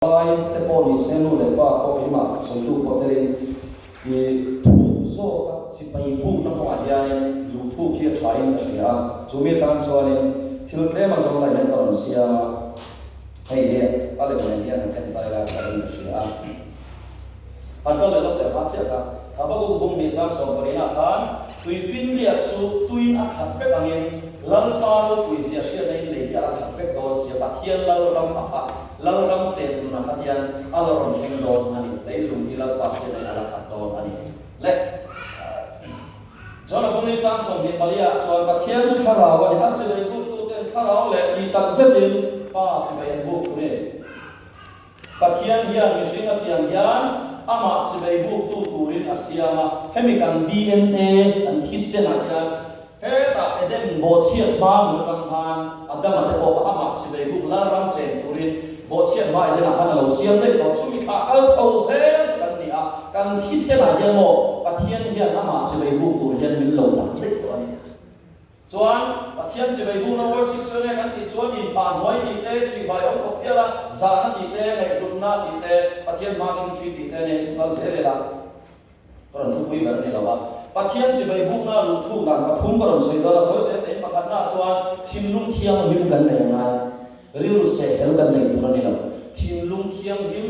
Pai te pawh ni se, nu leh pa pawh keimah sawitu pawh telin i thuk zawka chipai bukna kawngah hianin luh thuk hi a thain ka hria a, chumi atan chuanin thil tlem a zawng lai hian ka rawn siam a, hei hi a lem nen hian han en ta ila tha in ka hria a. An kal leh lawk teh hma chiah kha Habakuk bung hnih chang sawmpalinah khan tuifinriat chu tuin a khat vek angin Lalpa ropui zia hriatna in lei hi a la khat vek dawn sia, Pathian Lalram a kha Lalram chen nunah kha hian a la rawn thleng dawn a ni, leilung hi Lalpa hriatna in a la khat dawn a ni. Le John-a bung ni chang 24 ah chuan Pathian chu thlarau a ni, a chibai buktu ten thlarau leh tih tak zetin Pa chibai an buk thung e. Pathian hian mihring a siam hian amah chibai buktu turin a siam a, hemi kan DNA, kan thisenah hian hetah Eden bawhchhiat hma nun atang khan Adama te pawh kha amah chibai buk Lalram chen turin bawhchhiat hma Edenah khan a lo siam daih tawh. Chumi thlah kal chho zel chu kan ni a, kan thisenah hian maw Pathian hian amah chibai buk tur hian min lo dah daih tawh a ni. Chuan, Pathian chibai bukna worship chu enge kan tih chuan inpah hnuai tih te, thihvai awm khawp hial a, zahna tih te, ngaihhlutna tih te, Pathian hma ṭhingṭhi tih te nen chu kal zel ila ka rawn thupui ber a ni lo a. Pathian chibai bukna luh thuk dan pathum ka rawn sawi dawn a, tawi teh tein pakhatna chuan thinlung thianghlim kan nei a ngai. Rilru sehhel kan nei tur a ni lo. Thinlung thianghlim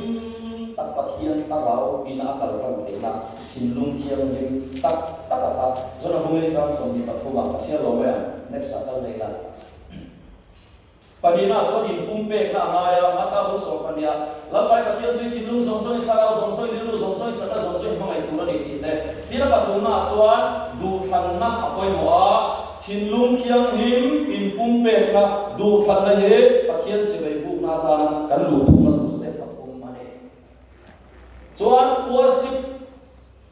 tak Pathian thlarau ina a kal tlang theihna thinlung thianghlim tak tak a kha. John-a bung lei chang 23 ah ka chhiar lo mai ang, next ah kal leh ila. Pahnihna ah chuan inpumpekna a ngai a, Mata bung 12 ah, Lalpai Pathian chu i thinlung zawng zawng, i thlarau zawng zawng, i rilru zawng zawng, i chakna zawng zawng i hmangaih tur a ni tih te. Tin a pathumna ah chuan duhthlanna a pawimawh a, Thinlung thianghlim inpumpekna duhthlanna hi Pathian chibai bukna atana kan luh thumna tur step pathum a ni. Chuan worship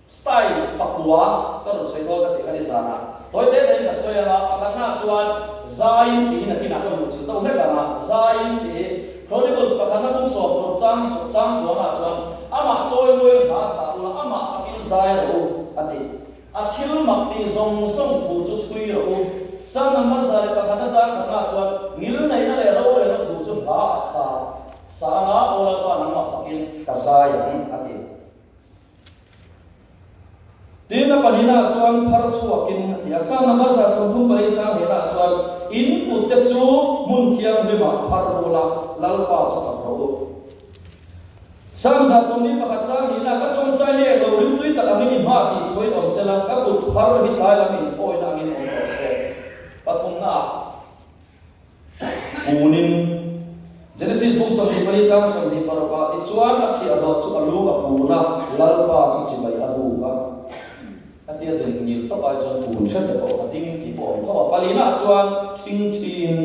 style pakua ka rawn sawi dawn ka tih kha ni zanah tawi te tein ka sawi ang a, pakhatna chuan zaiin tiin a kinah ka luh chilh deuh hlek ang a, zaiin tih hi Chronicles pakhatna bung 60 chang chang kuanah chuan amah chawimawi hla sah ula amah fakin zai rawh u a ti. A thil mak tih zawng zawng thu chu chhui rawh u. Psalm number 101 a chang khatnaah chuan, Ngilneihna leh rorelna thu chu hla a sa sa anga, Aw Lalpa nangmah fakin ka zai ang, a ti. Tin, a pahnihnaah chuan phar chhuakin a ti a. Psalm number 134 chang hnehnaah chuan, In kutte chu hmun thianghlimah phar ula, Lalpa chu fak rawh u. Psalm 121 chang nihna, Ka tawngtai nek lo rimtui tak angin i hma tih chhuain awm sela, ka kut phar hi tlai lam inthawina angin awm rawh se. Pathumnaah Kunin Genesis bung 24 chang 26 ah, Tichuan a chhiahhlawh chu a lu a kun a, Lalpa chu chibai a buk a. A tia din ngil tawp ai chuan kun hret te pawh a ding tih pawh a awm tho a. Palinaah chuan ṭhingṭhiin.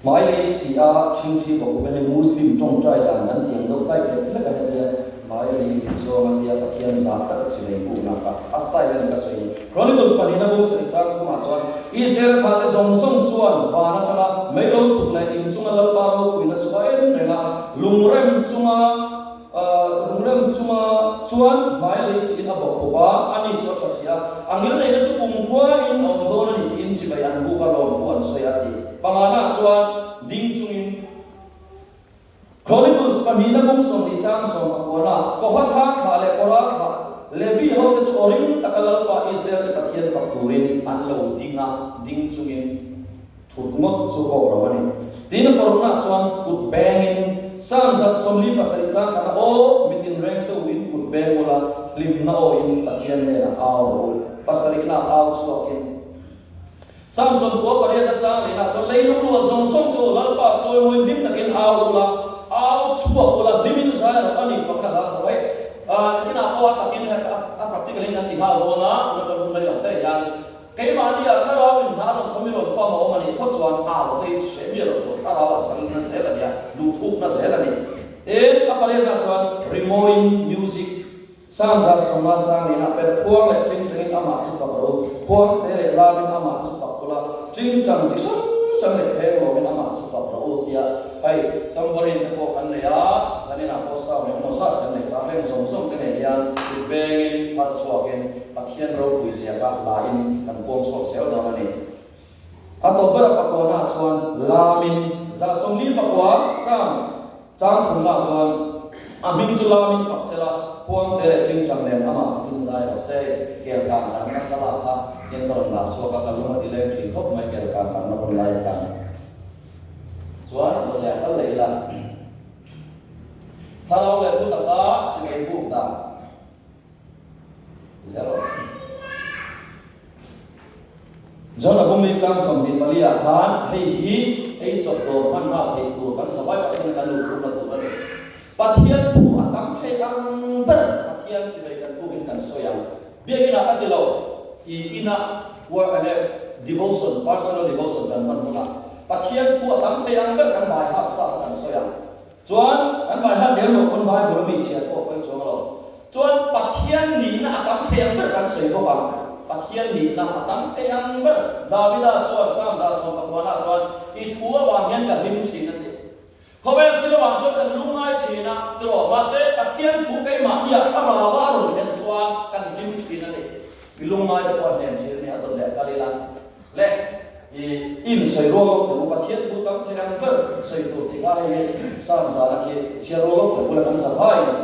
Hmai lei si a ṭhingṭhi bawk awm e, Muslim ṭawngṭai dan kan tiang deuh daih lek lek a hetia hmai lei vin zawng a tia Pathian zah tak a chi lei bukna kha a style a ni ka sawi ni. Chronicles pahnihna bung sarih chang thumah chuan Israel thlahte zawng zawng chuan van aṭanga mei lo chhuk leh inchunga Lalpa ropuina chu a en reng a, lungrem chunga Lungrem chunga chuan hmai lei siin a bawk khawp a, ani chu a ṭha si a, a ngilneihna chu kumkhuain a awm dawn a ni tiin chibai an buk a, lawmthu an sawi a ti. Pangana chuan ding chungin Chronicles pahnihna bung 20 chang 19 ah Kohatha thlah leh Kora thlah Levi hote chu aw ring taka Lalpa Israel te Pathian fak turin an lo ding a, ding chungin Thut ngawt chu kawk lo a ni. Tin a paruknaah chuan kut bengin Psalm 47 chang khan a aw, mitin reng te uin kut beng ula, hlimna awin Pathian hnenah au rawh u. Pasarihnaah au chhuakin Psalm 98 a chang lehnaah chuan leilung luah zawng zawng te u, Lalpa chawimawi hlim takin au ula, au chhuak ula, hlimin zai rawh a ni fakna hla sa mai. Nikinah pawh a takin a practical in kan ti nghal dawn a, tuna ṭan hun rei lo te hian. Keimahni ah thlarau in hna rawn thawm i rawn pam a awm a nih phawt chuan au te hi hreh miah loh tur thlarau a sang na zel a nia, luhthuk na zel a ni. Tin, a palianah chuan rimawiin, music, Psalm 150 chang lehna per khuang leh ṭingṭangin amah chu fak ro, khuang te leh lamin amah chu fak ula, ṭingṭang ti hrang hrang leh pheng lawmin amah chu fak ro u tia hei tambourine te pawh kan nei a, zaninah pawh sound engemaw zat kan nei ta, heng zawng zawng te nen hian kut bengin phar chhuakin Pathian ropui zia kha hlain kan puang chhuak zel dawn a ni. A tawp bera pakuana chuan lamin 144 Psalm. Chang thumna chuan a hming chu lamin fak sela, khuangte leh tingtang nen amah fakin zai rawh se. Kelkang harhna thlalak kha hian ka rawn lah chhuak a, ka lung a ti leng thin khawp mai kelkang harhna hun lai khan. Chuan dawt leh a kal leh ila. Thlarau leh thu taka chibai buk dan. John a bawmli chang 24 ah khan hei hi ei chawp dawr hman nghal theih tur kan savai Pathian kan luh thupna tur a ni. Pathian thu a tam thei ang ber Pathian chibai kan bukin kan sawi ang. Biakinn ah ka ti lo, i inah work enge devotion, personal devotion kan hman hunah Pathian thu a tam thei ang ber kan by heart sa kha kan sawi ang. Chuan kan vai hat lem loh pawn Bible a mi chhiar pawh a pawi chuang lo. Chuan Pathian nihna a tam thei ang ber kan sawi bawk ang. Pathian nihna a tam thei ang ber. Davida chuan Psalm 119 ah chuan I thu avang hian ka hlim thin a ti. Khawvel thil avang chuan kan lungngai thin a tiraw. Mahse Pathian thu keimahnia thlarau a rawn thlen chuan kan hlim thin a ni. I lungngai te pawh a hnen thin a ni a dawt leh kal ila. Le, i in sawi rual lo teh u, Pathian thu tam thei ang ber sawi tur tih kha hei hi Psalm zana khi chhiar rual lo teh u la kan za vai ni.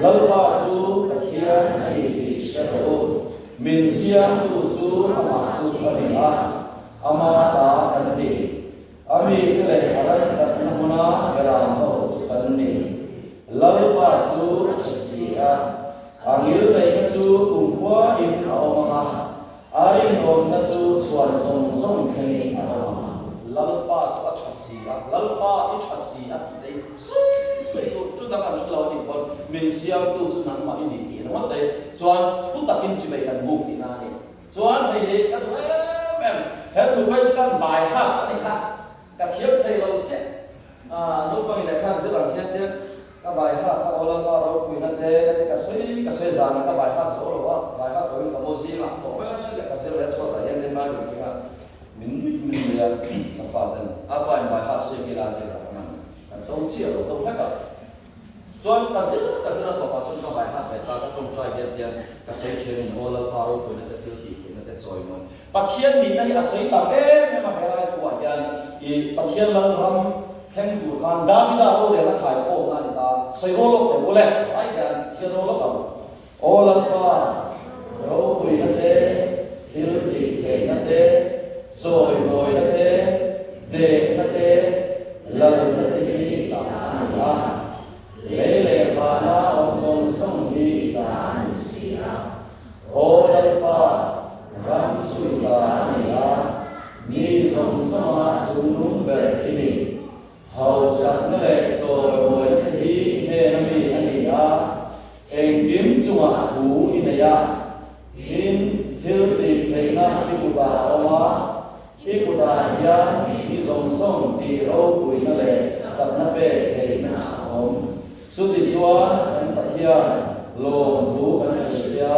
Lalpa chu Pathian a ni tih hre rawh u, min siamtu chu amah chu a ni a, ama ta kan ni. A mite leh a ram tlatna hmuna beram ho chu kan ni. Lalpa chu a hre si a, a ngilneihna chu kumkhuain a awm ang a, A rinawmna chu chhuan zawng zawng thlengin a awm ang. Lalpa chu a tha si a, Lalpa i tha si a tih te hi sawi sawi tur thil dang an hre lo a nih pawn min siamtu chu nangmah i ni tih ringawt te chuan thu takin chivei kan buk tihna a ni. Chuan hei hi ka duh em em, he thu phei chu kan bai hak a ni kha, ka thiam thei lo siah. Naupangin lehkha an zir ang hian te Ka bai hak a aw Lalpa ropuina te ka ti ka sawi ka sawi zan a ka bai hak zo lo a, bai hak loin ka maw zingah thawh vel leh ka zir leh chhuatah hian tin Bible hming a min nuih min nuih a ka fa ten a pa in bai hak siak ila tih lah ka man kan cho chiah lo to hlek a. Chuan ka zir ka zir a tawpah chuan ka bai hak ve ta ka tawngtai hian tian ka sawi thian in aw Lalpa ropuina te thil tih theihna te chawi mawi Pathian nihna hi a sawi tak em em a helai thuah hian i Pathian Lalram thleng tur khan Davida rorel a khai khawmna a ni ta. Sawi rual lawk teh u le, ai hian chhiar rual lawk ang. Aw Lalpa, ropuina te, thil tih theihna te, chawimawina te, dehna te, lalna te hi i ta a ni a. Lei leh vana awm zawng zawng hi i ta a ni si a. Aw Lalpa, ram chu i ta a ni a, mi zawng zawnga chungnung ber i ni. Hausakna leh chawimawina te hi i hnena mi a ni a, engkim chungah thu i nei a. Tin, thil tih theihna i kutah a awm a, i kutah hian mi zawng zawng tih ropuina leh chakna pek theihna chu a awm. Chutichuan, kan Pathian lawmthu kan hre sia,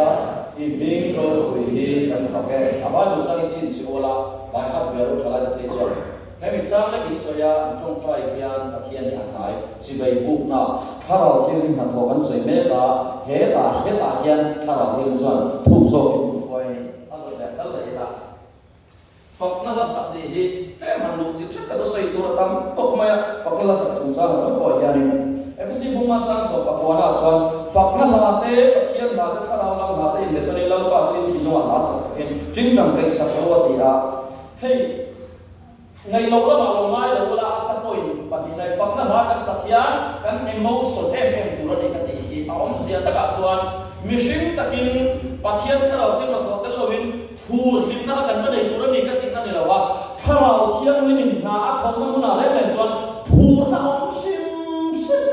i hming ropui hi kan fak e. A Bible chang i chhin chi awl a, bai hat ve ro tha lai ta phei chuan hemi chang lek in sawi a, an tawngtai hian Pathian hi a hnai chivei bukna Thlarau Thianghlim hnathawh kan sawi mek a, hetah hetah hian Thlarau Thianghlim chuan thuk zawkin min hruai a ni. A dawt leh kal leh ila. Fakna hla sak tih hi tlem han luh chip hret ka sawi tur a tam khawp mai a, fakna hla sak chungchang ringawt pawh hianin Efesi bunga chang sawm pakuana chuan fakna hla te, Pathian hla te, thlarau lam hla te inbetawnin Lalpa chu in thinlungah hla sak sakin tingtang kaih sak ro a ti a. Hei ngaihloh lamah lo ngai lo ula a ka point pahnihna hi fakna hla kan sak hian kan emotion em em tur a ni ka tih hi a awmzia takah chuan mihring takin Pathian thlarau thil hnathawh tel loin Phur hlimna kha kan va nei tur a ni ka tihna ni lo a, Thlarau Thianghlimin hna a thawhna hmunah reng reng chuan phurna awm hrim hrim.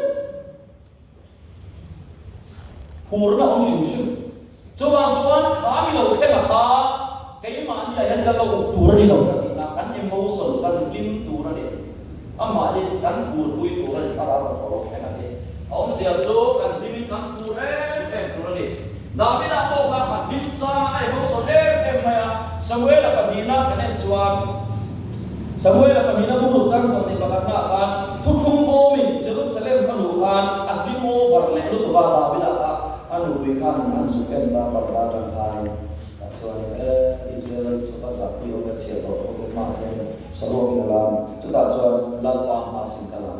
Phurna awm hrim hrim. Chuvang chuan kha mi lo thleng a kha keimahniah hian kan lo up tur a ni lo ka tihna, kan emotion kan hlim tur a ni. Amah hi kan phurpui tur a ni, thlarau kan thawh lo thleng a ni. A awmzia chu kan hlimin kan phur em em tur a ni. Davida pawh kha a hlim sang a, a emotion em em mai a. Samuela pahnihna kan en chuan, Samuela pahnihna bungruk chang 21 ah khan thuthlung bawmin Jerusalem a luh khan a hlim over leh lutuk a, Davida kha a nupui khan an zuk en ta parda atang khanin. Tah chuanin, E, Israel lal chu va zahpui awm e, chhiat tawh tawh hmah hianin saruakin a lam. Chutah chuan Lalpa hma sin ka lam.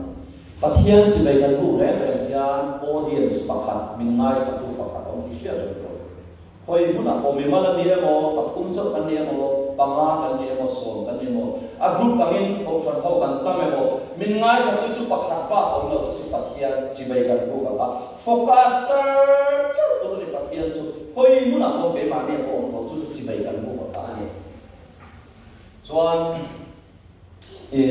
Pathian chibai kan buk reng reng hian audience pakhat, min ngaithlatu pakhat awm tih hriat reng tur. Khawi hmunah pawh mimal a ni emaw, pathum chauh kan ni emaw, panga kan ni emaw, sawm kan ni emaw, a group angin kohhran ho kan tam emaw, min ngaithlatu chu pakhat bak awm lo chu chu Pathian chibai kan buk ang kha focus char char tur a ni Pathian chu khawi hmunah pawh keimahni a pawh awm tho chu chu chibai kan buk ang kha a ni. Chuan i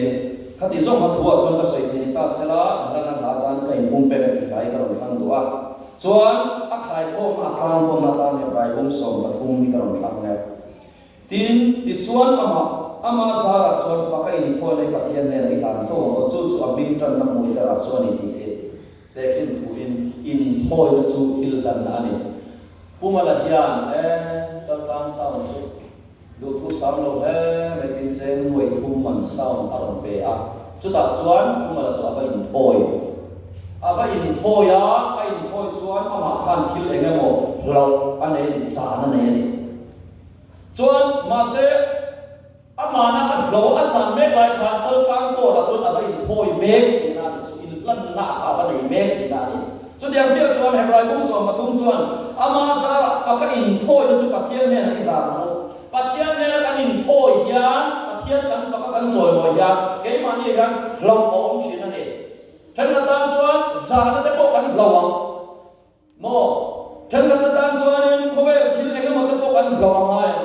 khati zawng a thuah chuan ka sawi thei ni ta sela, an hlan a hla tan ka inpumpek a tih hlai ka rawn thlang duh a. Chuan a khaikhawm a tlangkawmna atan Hebrai bung 13 hi ka rawn thlang mek. Tin, tichuan amah, ama zarah chuan faka inthawina i Pathian hnenah i hlan fo ang aw, chu chu a hming tanna hmui terah chuan i tih hi tehkhin thuin inthawina chu thil hlanna a ni. Pumala hian, E, Chaltlang sound chu. Duhthu sang lo hle mai tin cheng nuai thum man sound a rawn pe a, chutah chuan Pumala chu a va inthawi. A va inthawi a, a inthawi chuan amah khan thil eng emaw hlauh a nei a ni, chan a nei a ni. Chuan mahse amahna a hlo a chan mek lai khan Chalkang kawrah chuan a va inthawi mek tihna a ni chu, inhlanna kha a va nei mek tihna a ni. Chutiang chiah chuan Hebrai bung 13 chuan ama zarah faka inthawina chu Pathian hnenah i hlan ang u. Pathian hnena kan inthawi hian, Pathian kan faka kan chawimawi hian keimahni hian hlauh a awm thin a ni. Thenkhat tan chuan zahna te pawh kan hlauh ang maw? Thenkhat te tan chuanin khawvel thil eng emaw te pawh kan hlauh ang ngai ang.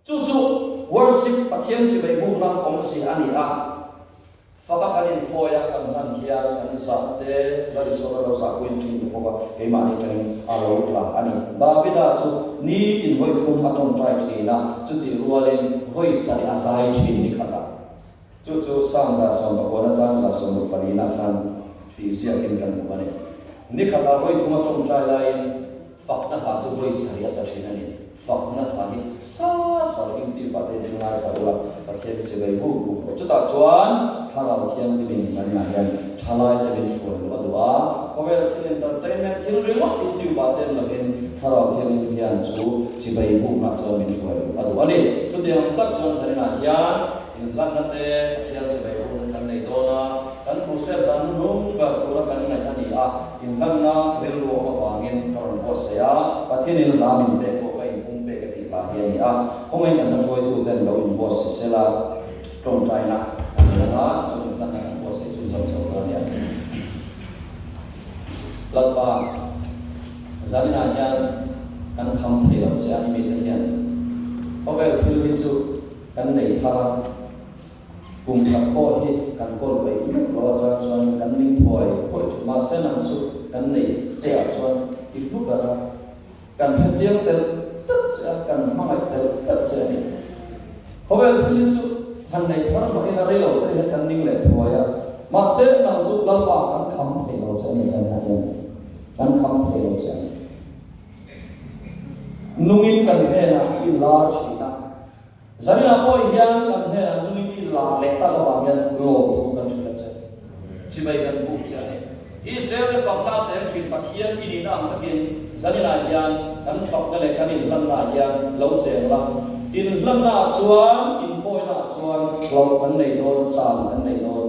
Chu chu worship Pathian chibai bukna awmzia a ni a, faka kan inthawi a kan hlan hian kan zah te Lal Isua kan lo zah puin thin ta bawk a, keimahni atangin a lo tla a ni. Davida chu nitin vawi thum a tawngtai thin a, chutih rualin vawi sarih a zai thin ni khat a. Chu chu Psalm 19 chang 64 nah khan tih ziakin kan hmu a ni. Ni khatah vawi thum a tawngtai laiin fakna hla chu vawi sarih a sa thin a ni. Fakna hla hi sa sa lovin tih pah te ding ngaithla ula, Pathian chibai buk buk rawh. Chutah chuan Thlarau Thianghlimin zaninah hian thalaite min hruai luh a duh a, khawvel thil entertainment thil ringawt intiu pah ten lovin Thlarau Thianghlim hian chu chibai buknah chuan min hruai luh a duh a ni. Chutiang tak chuan zaninah hian inhlanna te Pathian chibai bukna kan nei dawn a, kan crusade zan hnuhnung ber tura kan ngaih a ni a. Inhlanna rilru awm avangin ka rawn buatsaih a, Pathianin hla min pek pawh ka inpum pek a tih hla hi a ni a, khawngaih kan la hruaituten lo inbuatsaih sel a, tawngtaina a ni ang a, tichuan inhlanna kan buatsaih chhunzawm chho dawn a ni a. Lalpa, zaninah hian kan kham thei lo che a, i mite hian khawvel thil hi chu kan nei thar a, Kum khat pawh hi kan kawl peih meuh lo a chang chuan kan ning thuai thuai thin. Mahse nang chu kan nei che ah chuan i hlu ber a, kan hre chiang telh telh che a, kan hmangaih telh telh che a ni. Khawvel thil hi chu han nei thar mah ila rei lo te hian kan ning leh thuai a, mahse nang chu Lalpa kan kham thei lo che a ni zan ah hian kan kham thei lo che a ni. Nungin kan hnenah i lar thin a. Zaninah pawh hian kan hnenah nungin i lar leh tak avang hian lawmthu kan hrilh a che. Chibai kan buk che a ni. Israel te fakna a cheng thin Pathian i nihna ang takin zaninah hian kan fakna leh kan inhlanna ah hian lo cheng la. Inhlanna ah chuan, inthawina ah chuan hlauh kan nei dawn, chan kan nei dawn.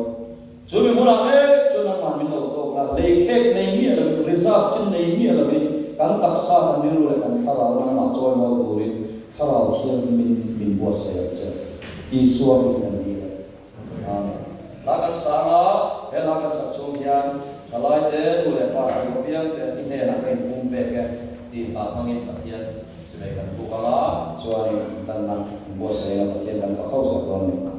Chu mi hmunah mek chuan nangmah min lo tawk la, leikhek nei miah lovin, reserve chin nei miah lovin kan taksa, kan rilru leh kan thlarau nangmah chawi mawi turin Thlarau Thianghlimin min buatsaih ang che. Isua hming kan ni e. Amen. Hla kan sang a, he hla kan sak chung hian thalaite, nu leh pa leh nu apiangte i hnenah ka inpum pek e tih hla hmangin Pathian chimei kan buk ang a, chuanin inhlanna kan buatsaih ang a, Pathian kan fak ho zawk dawn a ni.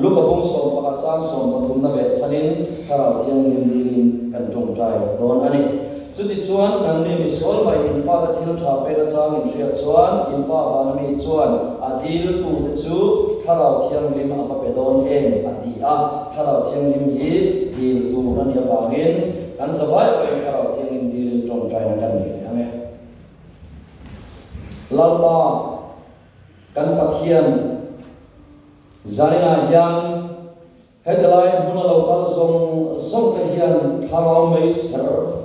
Luka bung 11 chang 13 na behchhanin Thlarau Thianghlim dilin kan tawngtai dawn a ni. Chutichuan, nangni misual mai in fate thil tha pek achang in hriat chuan in Pa vana mi chuan a diltute chu Thlarau Thianghlim a va pe dawn em? a ti a. Thlarau Thianghlim hi dil tur a nih avangin kan zavai pawhin Thlarau Thianghlim dilin tawngtaina kan nei leh ang e. Lalpa, kan Pathian zaninah hian Heti lai hmuna lo kal zawng zawng te hian thlarau mei chher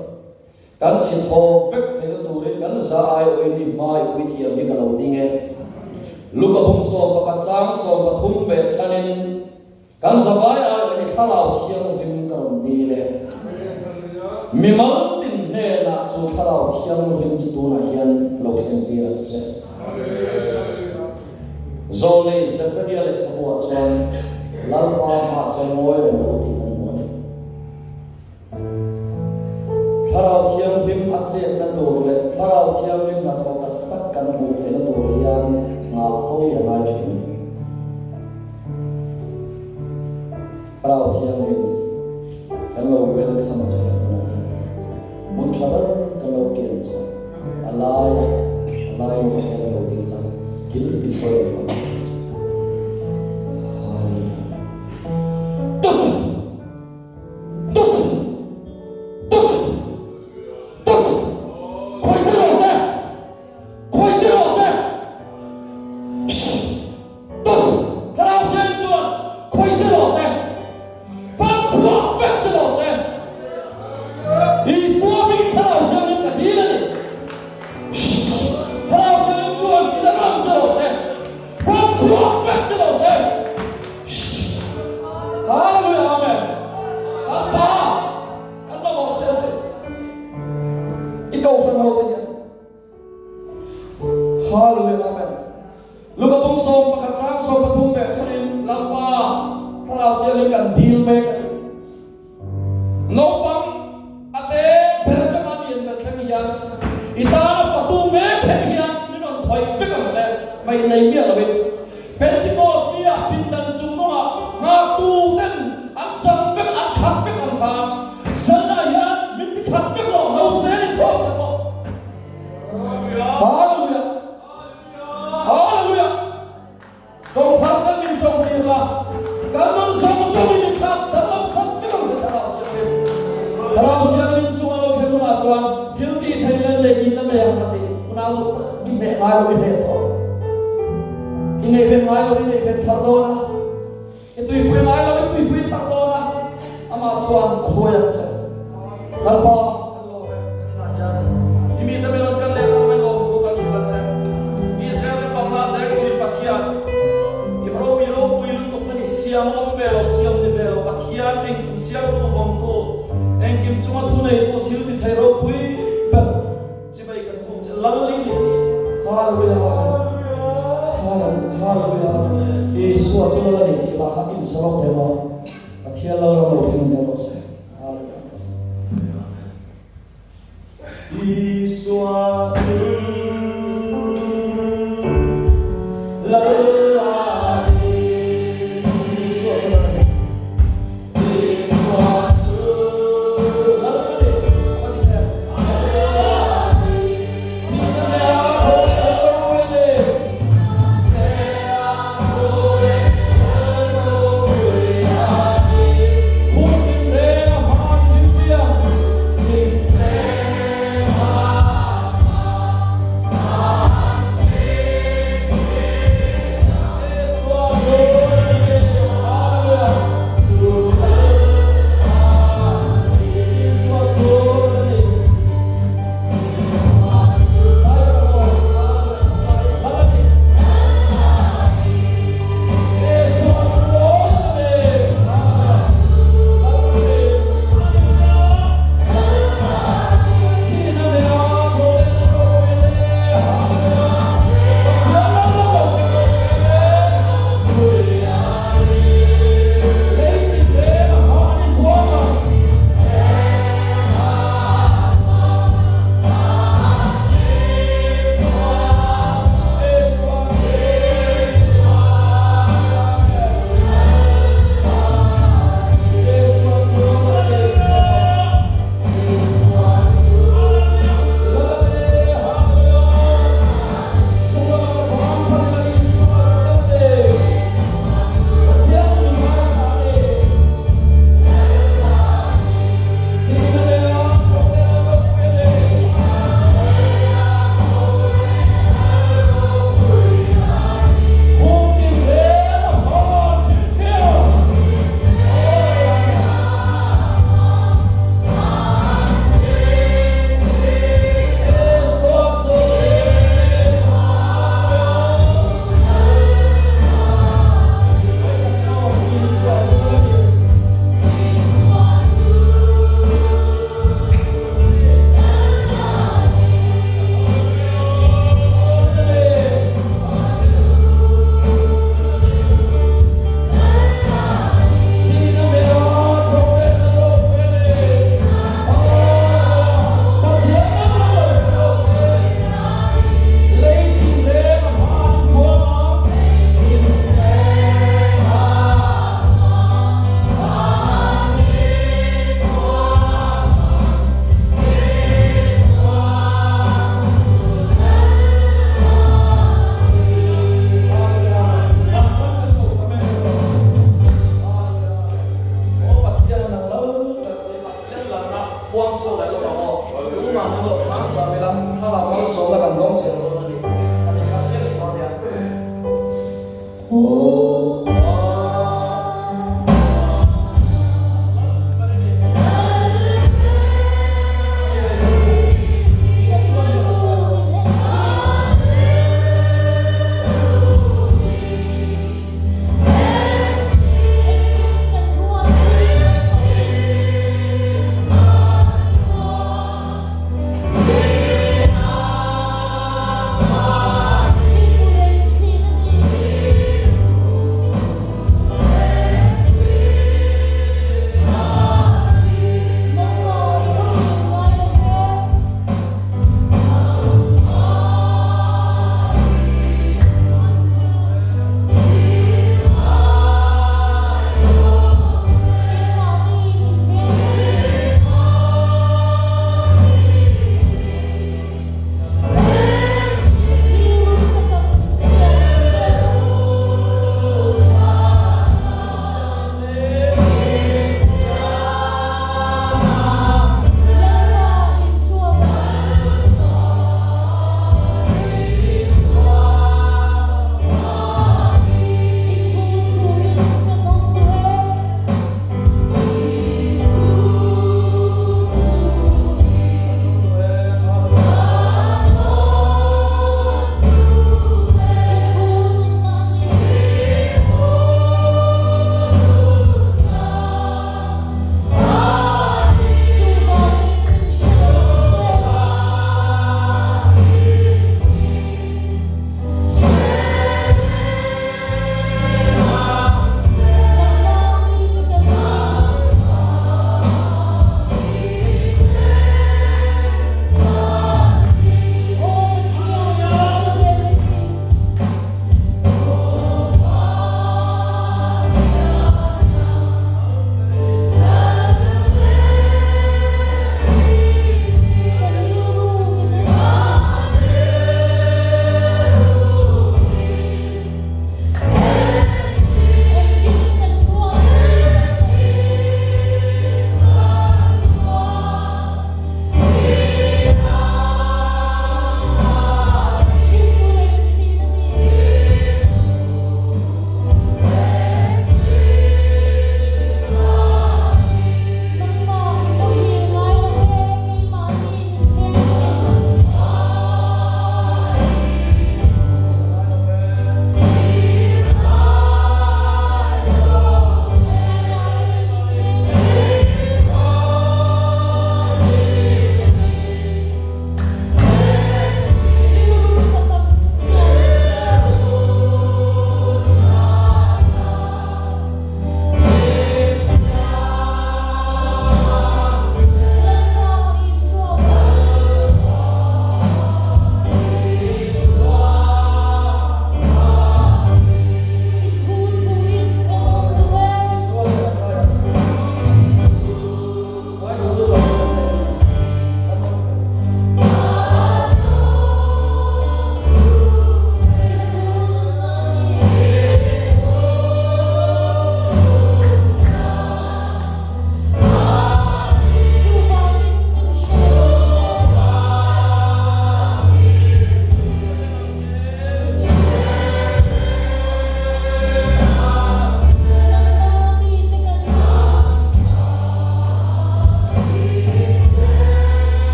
kan chhi thaw vek theihna turin kan za aiawhin i hmai puithiam hi ka lo ding e. Luka bung 11 chang 13 behchhanin kan zavai aiawhin i thlarau thianghlim ka rawn dil e. Mimal tin hnenah chu thlarau thianghlim chu tunah hian lo thlen tir ang che. Zawlnei Zephaniah lehkhabuah chuan Lalpa hmaah chuan ngawi reng lo tih kan hmu a ni. Thlarau Thianghlim a chetna tur leh Thlarau Thianghlim hnathawh tak tak kan hmuh theihna tur hian nghah fo hi a ngai thin a ni. Thlarau Thianghlim kan lo welcome a che hunah hian hmun tha ber kan lo kian che a laia a lai lamah hian lo ding la kil tin pawh i rawn fak ang che. Hallelujah. Touch! Touch! Touch! Touch! Khawi che rawh se! Khawi che rawh se! Shh! Touch! Thlarau Thianghlim chuan khawi che rawh se! Fan chhuak vek che rawh se! Isua hming Thlarau Thianghlim ka dil a ni. Shh! Thlarau Thianghlim chuan ti danglam che rawh se! Fan chhuak vek che rawh se! Shh! Hallelujah! Amen! Lalpa, kan mamawh che a si. I kohhran ho te hian. Hallelujah Amen. Luka bung 11 chang 13 beh chhanin Lalpa Thlarau Thianghlim kan dil mek a ni. Naupang a te ber atanga lian ber thleng hian i tana fatu mek thleng hian min rawn thawih vek ang che mai nei miah loin Pentecost ni ah pindan chung rawngah nghaktu ten an chang vek an khat vek ang khan zanah hian min ti khat vek lo nausel inkhawm te pawh Hallelujah! Hallelujah! Tawng thar kan min tawng tir la, kan nun zawng zawng in i thlak danglam sak vek ang che Thlarau Thianghlim. Thlarau Thianghlim chunga lo thlen hunah chuan thil tih theih leh leh in la nei ang a ti. Unau duh tak i hneh ngai lo i hneh tawh. I nei ven ngai lo i nei ven thar dawn a. I tuipui ngai lo i tuipui thar dawn a, amah chuan a hruai ang che. Lalpa, kan lawm e, zaninah hian i mite min rawn kan leh tak mai lawmthu kan hrilh a che. Israel te famna cheng thin Pathian, i ro i ropui lutuk a ni, siam awm ve lo, siam ni ve lo, Pathian engkim siamtu vawmtu, engkim chunga thuneitu thil ti thei ropui ber. Chibai kan buk che Lal i ni. Hallelujah Amen. Hallelujah Amen. Isua chu Lal a ni tih lah kha insarawk thei maw? Pathian Lal ram lo thleng zel rawh se. Hallelujah Amen. Isua chu.